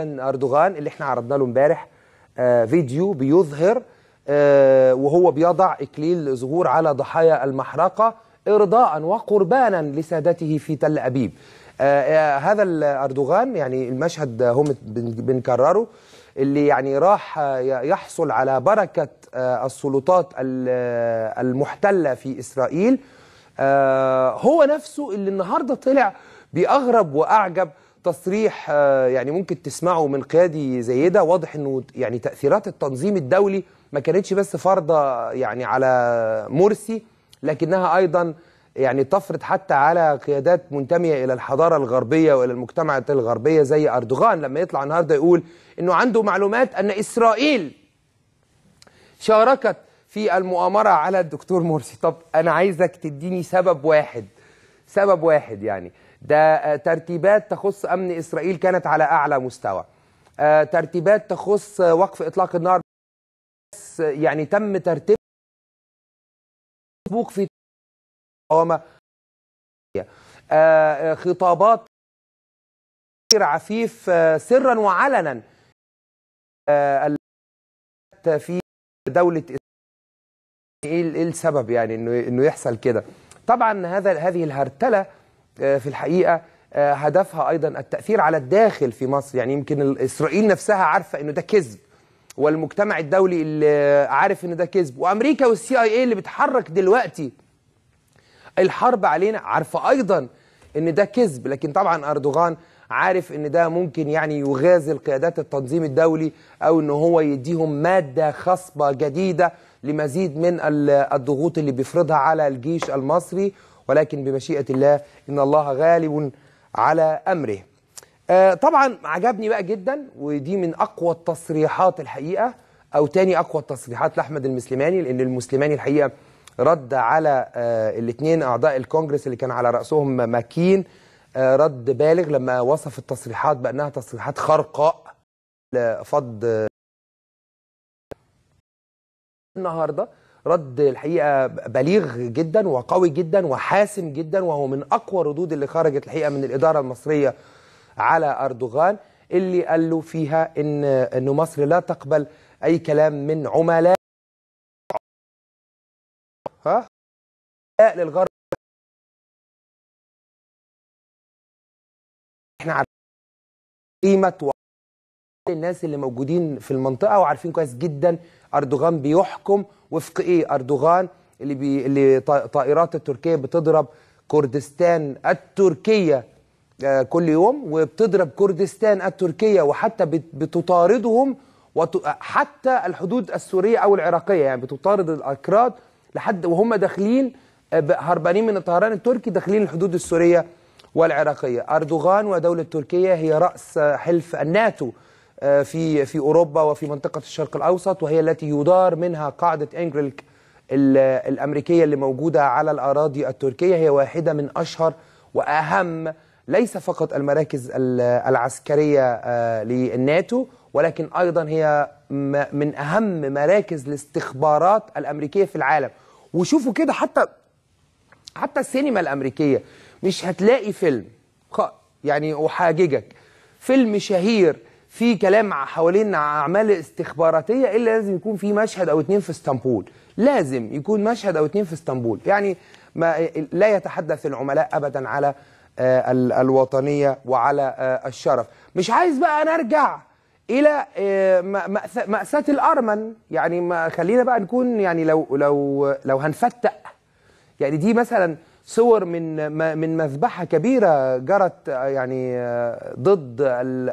أردوغان اللي احنا عرضنا له امبارح فيديو بيظهر وهو بيضع إكليل زهور على ضحايا المحرقة إرضاء وقربانا لسادته في تل أبيب. هذا أردوغان يعني المشهد هم بنكرره، اللي يعني راح يحصل على بركة السلطات المحتلة في إسرائيل، هو نفسه اللي النهاردة طلع بأغرب وأعجب تصريح يعني ممكن تسمعه من قيادي زي ده. واضح انه يعني تأثيرات التنظيم الدولي ما كانتش بس فرضة يعني على مرسي، لكنها أيضا يعني تفرض حتى على قيادات منتمية إلى الحضارة الغربية وإلى المجتمعات الغربية زي أردوغان، لما يطلع النهارده يقول إنه عنده معلومات أن إسرائيل شاركت في المؤامرة على الدكتور مرسي. طب أنا عايزك تديني سبب واحد، سبب واحد يعني. ده ترتيبات تخص أمن إسرائيل كانت على أعلى مستوى، ترتيبات تخص وقف إطلاق النار بس يعني تم ترتيب في خطابات عفيف سرا وعلنا في دولة. ايه السبب يعني انه يحصل كده؟ طبعا هذه الهرتلة في الحقيقة هدفها ايضا التأثير على الداخل في مصر. يعني يمكن اسرائيل نفسها عارفة انه ده كذب، والمجتمع الدولي اللي عارف انه ده كذب، وامريكا والسي اي اي اللي بتحرك دلوقتي الحرب علينا عارفة أيضا إن ده كذب. لكن طبعا أردوغان عارف إن ده ممكن يعني يغازل قيادات التنظيم الدولي، أو إن هو يديهم مادة خصبة جديدة لمزيد من الضغوط اللي بيفرضها على الجيش المصري. ولكن بمشيئة الله إن الله غالب على أمره. طبعا عجبني بقى جدا، ودي من أقوى التصريحات الحقيقة، أو تاني أقوى التصريحات لأحمد المسلماني، لأن المسلماني الحقيقة رد على الاثنين أعضاء الكونجرس اللي كان على رأسهم ماكين، رد بالغ لما وصف التصريحات بأنها تصريحات خرقاء. فض النهارده رد الحقيقة بليغ جدا وقوي جدا وحاسم جدا، وهو من أقوى الردود اللي خرجت الحقيقة من الإدارة المصرية على أردوغان، اللي قال له فيها إن مصر لا تقبل أي كلام من عملاء للغرب. احنا عارفين قيمة الناس اللي موجودين في المنطقة، وعارفين كويس جدا أردوغان بيحكم وفق ايه. أردوغان اللي طائرات التركية بتضرب كردستان التركية كل يوم، وبتضرب كردستان التركية وحتى بتطاردهم حتى الحدود السورية أو العراقية، يعني بتطارد الأكراد لحد وهم داخلين هربانين من الطيران التركي داخلين الحدود السورية والعراقية. أردوغان ودولة تركيا هي رأس حلف الناتو في أوروبا وفي منطقة الشرق الأوسط، وهي التي يدار منها قاعدة إنجرلك الأمريكية اللي موجودة على الأراضي التركية. هي واحدة من أشهر وأهم ليس فقط المراكز العسكرية للناتو، ولكن أيضا هي من أهم مراكز الاستخبارات الأمريكية في العالم. وشوفوا كده حتى السينما الأمريكية مش هتلاقي فيلم يعني أحاججك فيلم شهير فيه كلام حوالين أعمال استخباراتية إلا لازم يكون فيه مشهد أو اتنين في اسطنبول، لازم يكون مشهد أو اتنين في اسطنبول. يعني ما لا يتحدث العملاء أبدا على الوطنية وعلى الشرف. مش عايز بقى نرجع إلى مأساة الأرمن، يعني ما خلينا بقى نكون يعني لو لو لو هنفتق، يعني دي مثلا صور من مذبحة كبيرة جرت يعني ضد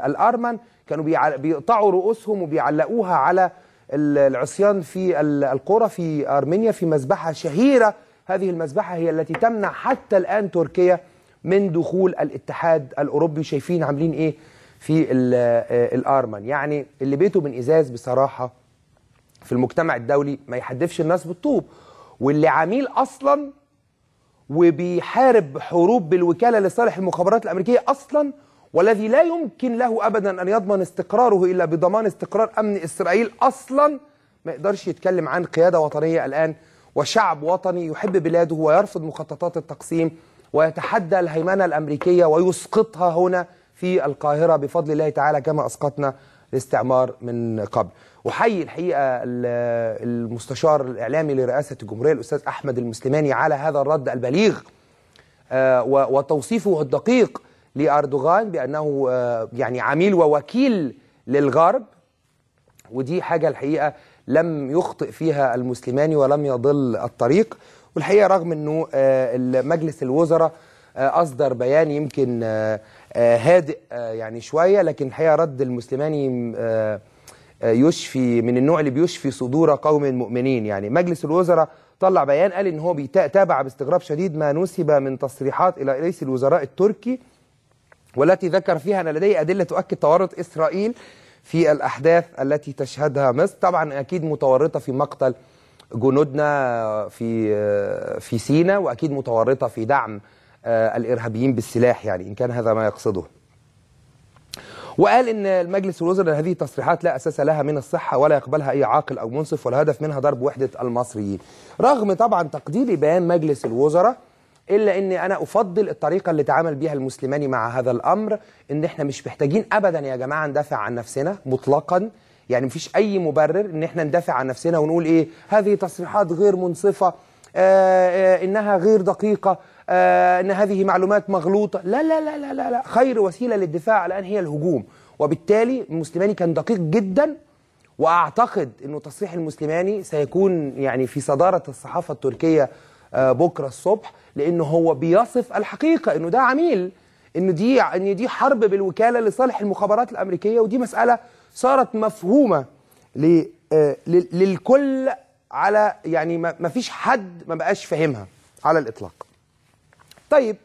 الأرمن، كانوا بيقطعوا رؤوسهم وبيعلقوها على العصيان في القرى في أرمينيا في مذبحة شهيرة. هذه المذبحة هي التي تمنع حتى الآن تركيا من دخول الاتحاد الأوروبي. شايفين عاملين إيه في الأرمن؟ يعني اللي بيته من إزاز بصراحة في المجتمع الدولي ما يحدفش الناس بالطوب، واللي عميل أصلا وبيحارب حروب بالوكالة لصالح المخابرات الأمريكية أصلا، والذي لا يمكن له أبدا أن يضمن استقراره إلا بضمان استقرار أمن إسرائيل أصلا، ما يقدرش يتكلم عن قيادة وطنية الآن وشعب وطني يحب بلاده ويرفض مخططات التقسيم ويتحدى الهيمنة الأمريكية ويسقطها هنا في القاهرة بفضل الله تعالى كما أسقطنا الاستعمار من قبل. وحيي الحقيقة المستشار الإعلامي لرئاسة الجمهورية الأستاذ أحمد المسلماني على هذا الرد البليغ وتوصيفه الدقيق لأردوغان بأنه يعني عميل ووكيل للغرب، ودي حاجة الحقيقة لم يخطئ فيها المسلماني ولم يضل الطريق. والحقيقة رغم أنه مجلس الوزراء أصدر بيان يمكن هادئ يعني شوية، لكن الحقيقة رد المسلماني يشفي من النوع اللي بيشفي صدور قوم مؤمنين. يعني مجلس الوزراء طلع بيان قال إن هو بيتابع باستغراب شديد ما نسب من تصريحات إلى رئيس الوزراء التركي، والتي ذكر فيها أن لديه أدلة تؤكد تورط إسرائيل في الأحداث التي تشهدها مصر. طبعا أكيد متورطة في مقتل جنودنا في سيناء، وأكيد متورطة في دعم الإرهابيين بالسلاح، يعني إن كان هذا ما يقصده. وقال إن المجلس الوزراء هذه التصريحات لا أساس لها من الصحة ولا يقبلها أي عاقل أو منصف، والهدف منها ضرب وحدة المصريين. رغم طبعا تقديري بيان مجلس الوزراء، إلا أني أنا أفضل الطريقة اللي تعامل بها المسلماني مع هذا الأمر، إن إحنا مش محتاجين أبدا يا جماعة ندافع عن نفسنا مطلقا. يعني مفيش أي مبرر إن إحنا ندافع عن نفسنا ونقول إيه هذه تصريحات غير منصفة، إنها غير دقيقة، إن هذه معلومات مغلوطة. لا لا لا لا لا, لا. خير وسيلة للدفاع الآن هي الهجوم. وبالتالي المسلماني كان دقيق جدا، وأعتقد إنه تصريح المسلماني سيكون يعني في صدارة الصحافة التركية بكرة الصبح، لأنه هو بيصف الحقيقة إنه ده عميل، إنه دي حرب بالوكالة لصالح المخابرات الأمريكية، ودي مسألة صارت مفهومة للكل، على يعني ما فيش حد ما بقاش فاهمها على الإطلاق. طيب